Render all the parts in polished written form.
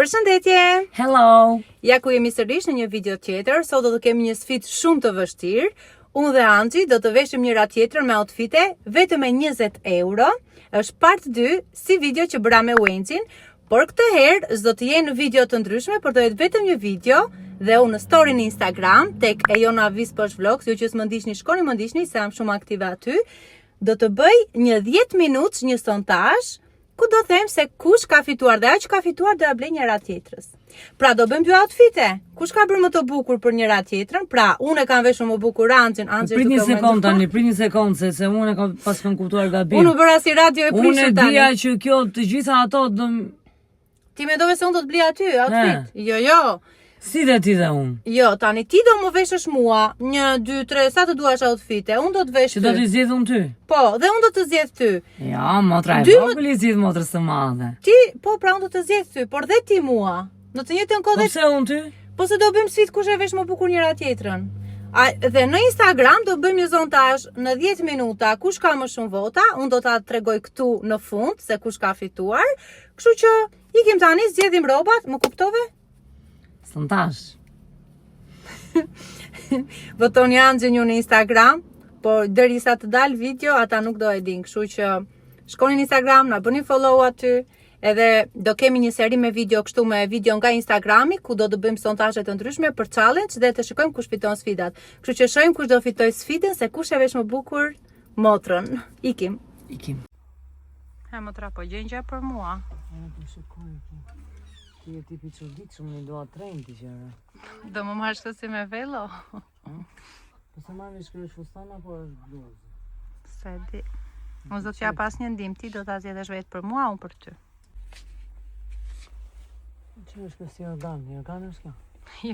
Përshëndetje! Hello! Ja ku jemi sërish në një video tjetër. Sot do të kemi një sfidë shumë të vështirë. Unë dhe Anxhi do të veshim njëra tjetrën me outfite vetëm me 20 euro. Është part 2 si video që bëra me Wenxin, por këtë herë s'do të jenë video të ndryshme, por do jetë vetëm një video dhe unë në story në Instagram tek Ejona Visposh Vlogs, ju që s'më ndiqni shkoni më ndiqni se jam shumë aktive aty. Do të bëj një 10 minutë një sondazh ku do them se kush ka fituar dhe ajo që ka fituar do ja blej njëra tjetrës. Pra do bëjmë dy outfite. Kush ka bërë më të bukur për njëra tjetrën? Pra unë e kam veshur më bukur Anxhin, Anxhi Prit një sekond tani, prit një sekond se se unë e kam pas kam kuptuar gabim. Unë u bëra si radio e Unë e prishur tani. dija që kjo të gjitha ato do Ti mendove se unë do të blija aty outfit? Jo, jo. si dhe ti dhe unë. Jo, tani ti do më veshësh mua, 1 2 3, sa të duash outfite, unë do të vesh Që do ty. t'i zgjedh unë ty. Po, dhe unë do të zgjedh ty. Ja, motra e Dy më- vogël i zgjedh motrës së madhe. Ti, po, pra unë do të zgjedh ty, por dhe ti mua. Në të njëjtën kohë Po dhe pse unë ty? Po se do bëjmë sfidë kush e vesh më bukur njëra tjetrën. A, dhe në Instagram do bëjmë një sondazh në 10 minuta kush ka më shumë vota, unë do ta tregoj këtu në fund se kush ka fituar. Kështu që ikim tani, zgjedhim rrobat, më kuptove? Sondazh. Votoni Anxhin ju në Instagram, por derisa të dal video ata nuk do e din, kështu që shkoni në Instagram, na bëni follow aty, edhe do kemi një seri me video kështu me video nga Instagrami ku do të bëjmë sondazhe të ndryshme për challenge dhe të shikojmë kush fiton sfidat. Kështu që shohim kush do fitoj sfidën se kush e vesh më bukur motrën. Ikim. Ikim. Ha motra, po gjen gjë për mua. Unë po shikoj po. Ti je tipi çuditshëm, unë i dua trendi gjëra. Do më marrësh këtë si me velo? Po se marrë vesh kjo është fustan apo është bluzë? Se di. Unë s'do t'jap asnjë ndihmë, ti do ta zgjedhësh vetë për mua, unë për ty. Që është kjo si organ? Jorgan është kjo?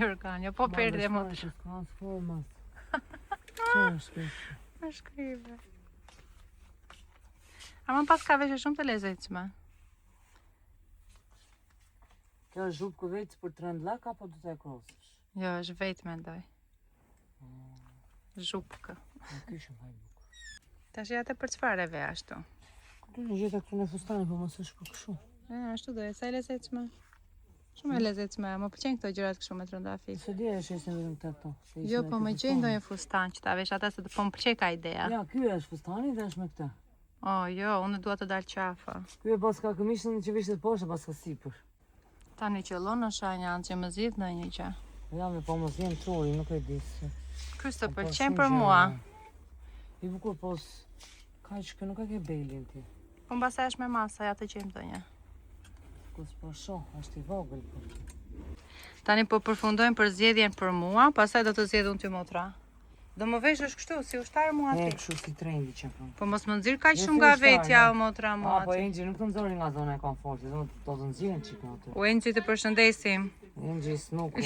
Jorgan, jo po perde motra. S'ka as forma. Që është kjo? Më shkrive. Ama pas ka veshje shumë të lezetshme. Kjo është zhupë vetë për trend lak apo do ta krosësh? Jo, është vetë mendoj. Zhupkë. Në ky shumë i bukur. Tash ja atë për çfarë e ve ashtu? Këtu në gjeta këtu në fustani, po mos është për kështu. E, ashtu do jetë, sa e lezetshme. Shumë e lezetshme, më pëlqejnë këto gjërat kështu me trëndafil. Se di e shesin vetëm këta këto. se ishin Jo, me po ky më gjej fustani. ndonjë fustan që ta vesh ata se po më pëlqej ka ideja. Ja, ky është fustani dhe është me këtë. Oh, jo, unë dua të dal qafa. Ky e pas ka këmishën që vishtet poshtë, e pas ka sipër. Tani qëllon në shenjë anë që më zgjidh ndonjë gjë. Ja, me po mos vjen truri, nuk e di se. Ky s'të Po, pëlqen shumë për gjëra. mua. I bukur, po s- kaq që nuk e ke belin ti. Po mbase është me masa, ja të gjejmë ndonjë. Ku s'po shoh, është i vogël po. Tani po përfundojmë për zgjedhjen për mua, pastaj do të zgjedh unë ty motra. Do më veshësh kështu si ushtar mua E, ti. kështu si trendi që po. Po mos më nxirr kaq Jo shumë si nga ushtar, vetja ja. o motra mua A, po ti. Enxhi nuk të nxori nga zona e komfortit, do do të nxjerrin çik nga aty. O Enxhi të përshëndesim. Enxhi snuku.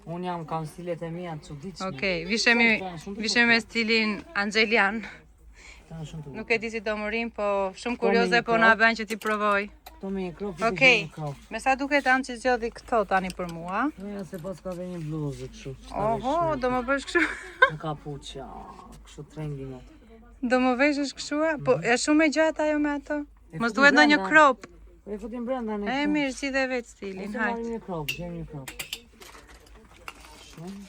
Unë jam kam stilet e mia të çuditshme. Okej, vishemi Shumë të vishemi me stilin anxhelian. Këto janë shumë të Nuk e di si do më rim, po shumë me kurioze një po na krop. bën që ti provoj. Këto me një krop, Okej. okay. një krop. Me sa duket Anxhi zgjodhi këto tani për mua. Jo, ja se pas ka dhe një bluzë kështu. që ta Oho, vesh do më bësh kështu. Me kapuç, ja, kështu trendi më. Do më veshësh kështu? a? Po është shumë e gjatë ajo me ato. E Mos futim duhet ndonjë brenda. krop. Po e futim brenda ne. E këtu. mirë, zgjidhe vetë stilin, Ose hajt. marrim një krop, gjejmë një krop. Shumë.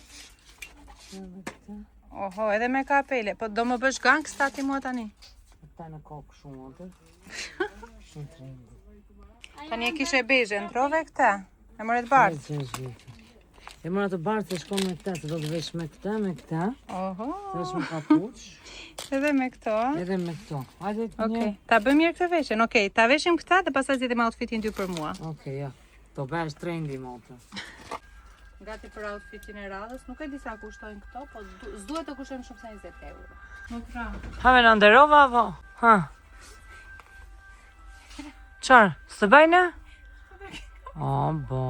Edhe këtë. Oho, edhe me kapele. Po do më bësh gangsta ti mua tani? Këta në kokë shumë atë. Shumë trendi. Tani e kishe bezhe, ndrove këtë. E more të bardhë. Ai, që është vërtet. E mora të bardhë se shkon me këtë, se do të vesh me këtë, me këtë, Oho, se është me kapuç, edhe me këto. a? edhe me këto. Hajde të Okej, një. ta bëjmë mirë këtë veshjen. Okej, ta veshim këta dhe pastaj zgjidhim outfitin dy për mua. Okej, ja. Do bësh trendi motra. Gati për outfitin e radhës, nuk e di sa kushtojnë këto, po s'duhet të kushtojnë shumë se 20 euro. Nuk pra. Ha me në nderova apo? Ha. Çfarë? S'të bëjnë? O, bo.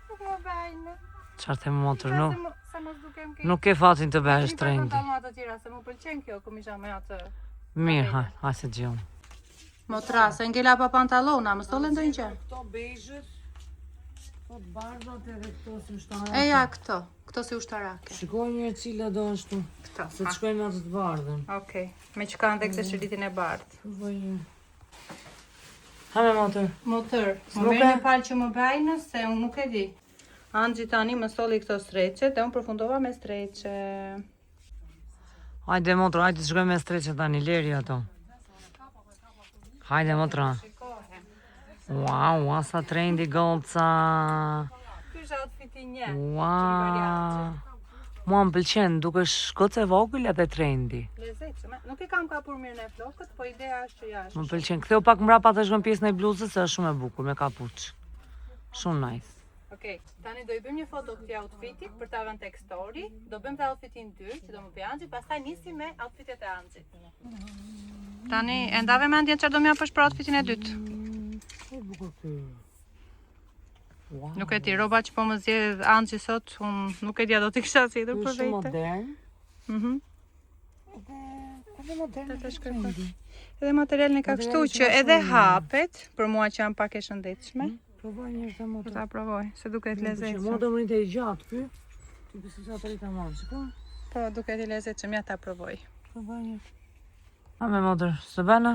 Nuk më bëjnë. Çfarë the motër, nuk, Sa mos dukem keq. nuk ke fatin të bëhesh Një trendi. pantallona të tjera, se më pëlqen kjo këmisha me atë. Mirë, ha, ha se gjejmë. Motra, se ngela pa pantallona, më solle ndonjë gjë? Këto bezhët, këto të bardhat edhe këto si ushtarake. E ja këto, këto si ushtarake. Shikoj një e cila do ashtu. Këto. Se të shkojmë atë të bardhën. Okej, me që kanë dhe këtë shiritin e bardhë. Provoj një. Ha me motër. Motër, më merr një palë që më bajnë, se unë nuk e di. Anxhi tani më solli këto streçe dhe unë përfundova me streçe. Hajde motër, hajde të shkojmë me streçe tani, leri ato. Hajde motra. Wow, wow, sa trendy goca. Ky është outfiti një. Wow. Mua më pëlqen, dukesh gocë e vogël edhe trendy. Lezetshëm. Nuk e kam kapur mirë në flokët, po ideja është që jashtë. Më pëlqen. Ktheu pak mbrapa të shkon pjesën e bluzës, se është shumë e bukur me kapuç. Shumë nice. Okej, tani do i bëjmë një foto këtij outfitit për ta vënë tek story, do bëjmë dhe outfitin 2 që do më bëj Anxhi, pastaj nisim me outfitet e Anxhit. Tani e ndave mendjen çfarë do më japësh për outfitin e dytë. E bukur ky. Wow. Nuk e di, rroba që po më zgjedh Anxhi sot, unë nuk e di a do t'i kisha zgjedhur për Shumë vete. modern. Mhm. Edhe edhe modern. Ta shkoj pak. Edhe materialin e ka kështu që edhe hapet, për mua që jam pak e shëndetshme. Provoj një herë Po motor. ta provoj, se duket lezetshëm. Mua do më rinte i gjatë ky. Ti pse sa të rita marrë, shiko? Po duket i lezetshëm, ja ta provoj. Provoj një. A me motër, së bëna?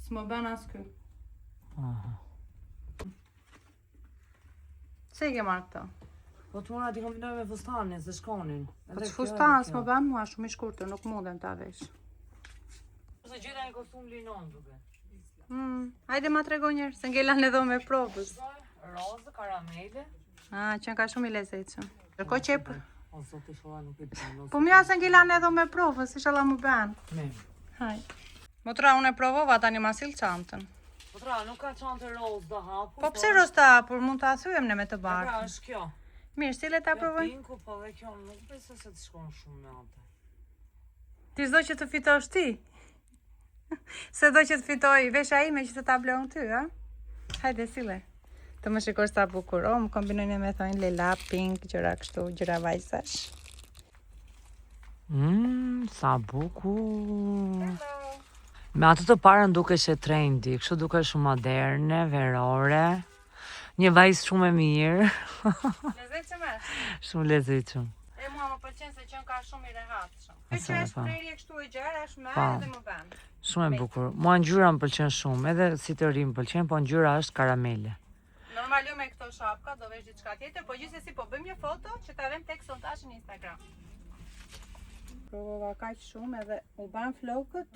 S'më bën as ky. Aha. Se i ke marrë këto? Po të mora t'i kombinoj me fustanin, se shkonin. Po të fustan s'më bën mua, shumë i shkurtër, nuk mundem ta vesh. Se gjeta një kostum linon duke. Mm, hajde ma trego njëherë, se ngela në dhomë e provës. Rozë, karamele. Ah, që ka shumë i lezetshëm. Ndërkohë që e pr- O zoti sholla nuk e di. mos- Po mja se ngela në dhomë e provës, inshallah më bën. Me. Haj. Motra, unë e provova tani ma sill çantën. Po tra, nuk ka çantë rozë do hapur. Po pse rozë të hapur, mund ta thyem ne me të Pra, bardhë. është kjo. Mirë, sille ta Kjo provoj. Pinku, po dhe kjo nuk besoj se të shkon shumë me atë. Ti s'do që të fitosh ti. Se do që të fitoj vesha ime që të ta bleu ty, a? Hajde, sille. Të më shikosh sa bukur. O, më kombinojnë me thonë lila, pink, gjëra kështu, gjëra vajzash. Mmm, sa bukur. Me atë të parën dukesh e trendy, kështu dukesh shumë moderne, verore. Një vajzë shumë e mirë, Lezetshëm është. shumë lezetshëm. E mua më pëlqen se qen ka shumë i rehatshëm. Ky Asa që e është pa. prerje kështu e gjerë është më Pa. edhe më bën. Shumë e bukur. Mua ngjyra më pëlqen shumë, edhe si të ri më pëlqen, po ngjyra është karamele. Normal jo me këto shapka do vesh diçka tjetër, po gjithsesi po bëjmë një foto që ta vëm tek sondazhi në Instagram. Provova kaq shumë edhe u ban flokët.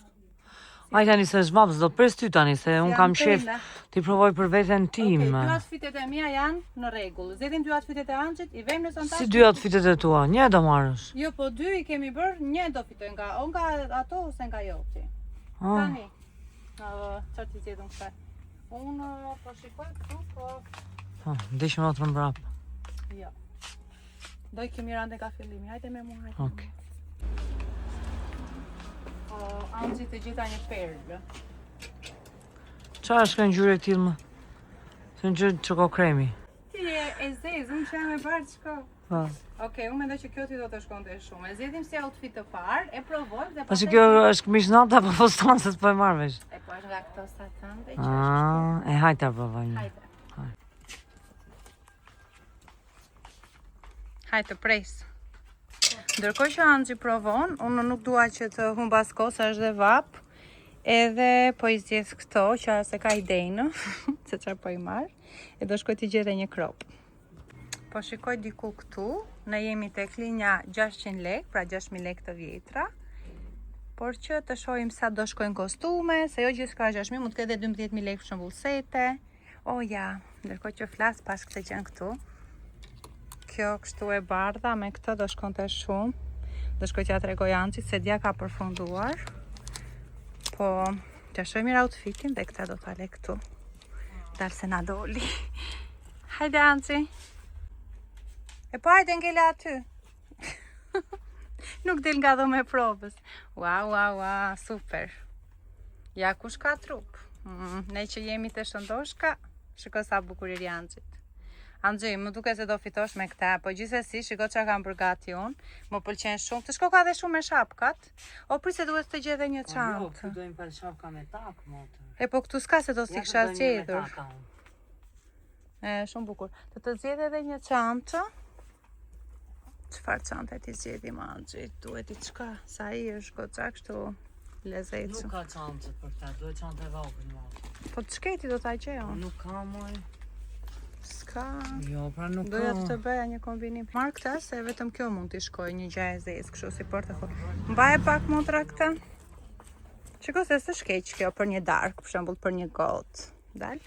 Ai tani se është vapë, s'do pres ty tani, se unë kam qef antena. ti provoj për veten Okej, time. dy outfitet e mia janë në rregull. Zgjedhim dy outfitet e Anxhit, i vëmë në sondazh. Si dy outfitet e tua, një do marrësh. Jo, po dy i kemi bërë, një do fitoj nga o nga ato ose nga joti. Ah, Tani. Ë, çfarë ti zgjedhun këta? Unë ë, po shikoj këtu, po po, ndiqim motrën mbrapa. jo. Do i kemi rëndë nga fillimi. Hajde me mua, hajde. Okej. Po, Anxhi të gjitha një perlë. Qa është kjo ngjyrë e tillë më? Se ngjyrë çoko kremi. Ti je e zezë, unë që jam e bardhë, shko. Po. Okej, unë mendoj që kjo ti do të shkonte shumë. E zgjedhim si outfit të parë, e provojmë dhe Pasi kjo është këmish nata apo fustan se s'po e marr vesh. E po është nga këto satan dhe që është. Ah, e hajt ta provojmë. Hajde. Hajde të pres. Ndërkohë që Anxhi provon, unë nuk dua që të humbas kohë, se është dhe vap. Edhe po i zgjedh këto që as e ka idenë se çfarë po i marr, e do shkoj t'i gjej edhe një krop. Po shikoj diku këtu, ne jemi tek linja 600 lek, pra 6000 lek të vjetra. Por që të shohim sa do shkojnë kostume, se jo gjithçka është 6000, mund të ketë edhe 12000 lekë për shembull sete. O ja, ndërkohë që flas pas këtë gjën këtu. Kjo kështu e bardha me këtë do shkonte shumë. Do shkoj t'ja tregoj Anxhit se dja ka përfunduar. Po, t'ja shoh mirë outfitin dhe këtë do ta le këtu. Dalë se na doli. Hajde Anxhi. E po hajde ngela aty. Nuk del nga dhoma e provës. Ua, ua, ua, super. Ja kush ka trup. Mm, ne që jemi të shëndoshka, shiko sa bukur i ri Anxhit. Anxhi, më duket se do fitosh me këta, po gjithsesi shiko çka kam bërë gati unë. Më pëlqen shumë. Të shkoka edhe shumë me shapkat. O prit se duhet të gjej edhe një Jo, çantë. këtu do im pal shapka me tak, motër. E po këtu s'ka se do si Ja, kisha do një me zgjedhur. taka unë. E, shumë bukur. Të të zgjedh edhe një çantë. Çfarë çante ti zgjedhim Anxhi? Duhet diçka, sa ai është goxha kështu lezetshëm. Nuk ka çantë për ta, duhet çantë e vogël motër. Po të shketi do ta gjej unë. Nuk ka moj. S'ka. Jo, pra nuk ka. Doja të të bëja një kombinim. Marr këtë se vetëm kjo mund t'i shkojë një gjë e zezë, kështu si portofol. Mbaje pak motra këtë. Shiko se s'është keq kjo për një darkë, për shembull për një gotë. Dal.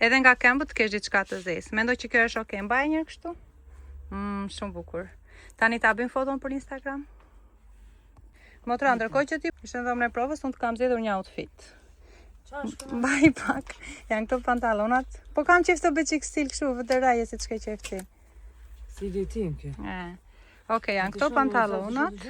Edhe nga këmbët kesh diçka të zezë. Mendoj që kjo është okay. Mbaje një herë kështu. Mm, shumë bukur. Tani ta bëjmë foton për Instagram. Motra, ndërkohë që ti ishe në dhomën e provës, unë të kam zgjedhur një outfit. Mbaj pak. Janë këto pantallonat. Po kam qejf të bëj çik stil kështu, vëdëraje si ç'ke qejf ti. Stili tim kjo. E. Okej, janë këto pantallonat.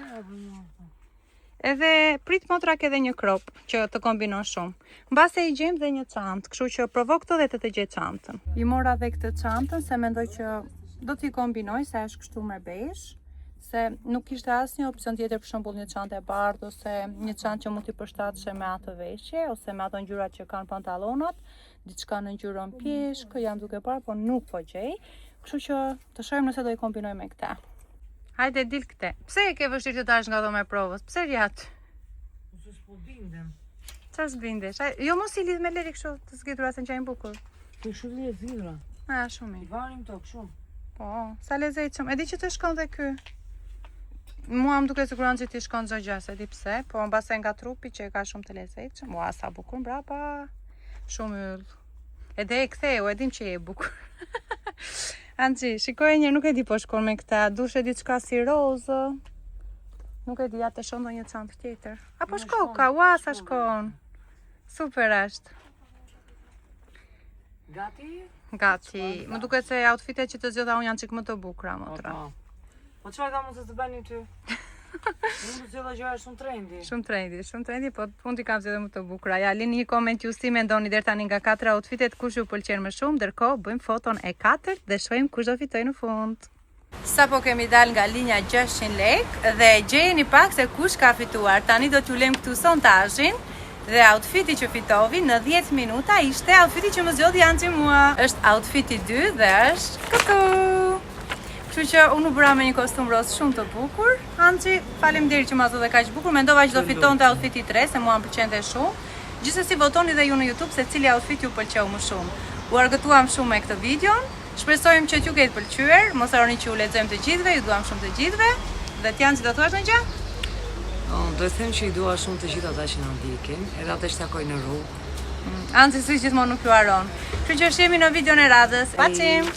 Edhe prit motra ke dhe një crop që të kombinon shumë. Mbase i gjejmë dhe një çantë, kështu që provo këto dhe të të gjej çantën. I mora dhe këtë çantën se mendoj që do t'i kombinoj se është kështu me besh se nuk kishte asnjë opsion tjetër për shembull një çantë e bardhë ose një çantë që mund t'i përshtateshe me atë veshje ose me ato ngjyrat që kanë pantallonat, diçka në ngjyrën pjeshkë, jam duke parë, por nuk po gjej. Kështu që të shohim nëse do i kombinoj me këtë. Hajde dil këte. Pse e ke vështirë të dalësh nga dhoma e provës? Pse rri aty? Ose s'po bindem. Çfarë s'bindesh? Jo mos i lidh me leri kështu të zgjedhura se ngjajnë bukur. Të kështu të zgjidhura. A, shumë mirë. I varim to kështu. Po, sa lezetshëm. E di që të shkon dhe ky. Mua më duket sikur Anxhi ti shkon çdo gjë, s'e di pse, po mbase nga trupi që e ka shumë të lezetshëm. Ua, sa bukur mbrapa. Shumë yll. Edhe e ktheu, e dim që je e bukur. Anxhi, shikoje një, nuk e di po shkon me këta, dushe diçka si rozë. Nuk e di, ja të shoh ndonjë çantë tjetër. Apo shko, ka, ua, sa shkon. Super është. Gati? Gati. Më duket se outfitet që të zgjodha unë janë çik më të bukura, motra. Po, po. Po çfarë ka mund të të bëni ty? Unë të zgjodha gjëra shumë trendy. Shumë trendy, shumë trendy, po unë t'i kam zgjedhur më të bukura. Ja, lini një koment ju si mendoni deri tani nga katër outfitet kush ju pëlqen më shumë, ndërkohë bëjmë foton e katërt dhe shohim kush do fitojë në fund. Sapo kemi dalë nga linja 600 lek dhe gjejeni pak se kush ka fituar. Tani do t'ju lëmë këtu sondazhin dhe outfiti që fitovi në 10 minuta ishte outfiti që më zgjodhi Anxhi mua. Është outfiti 2 dhe është këtu. Kështu që unë u bëra me një kostum roz shumë të bukur. Anxhi, faleminderit që ma zgjodhe kaq bukur. Mendova që do fitonte outfiti 3 se mua më pëlqente shumë. Gjithsesi votoni dhe ju në YouTube se cili outfit ju pëlqeu më shumë. U argëtuam shumë me këtë videon. Shpresojmë që t'ju ketë pëlqyer. Mos harroni që ju lexojmë të gjithëve, ju duam shumë të gjithëve. Dhe ti Anxhi do thuash ndonjë gjë? Unë do të them që i dua shumë të gjithë ata që na ndjekin, edhe ata që takoj në rrugë. Anxhi si gjithmonë nuk ju harron. Kështu që shihemi në videon e radhës. Paçim.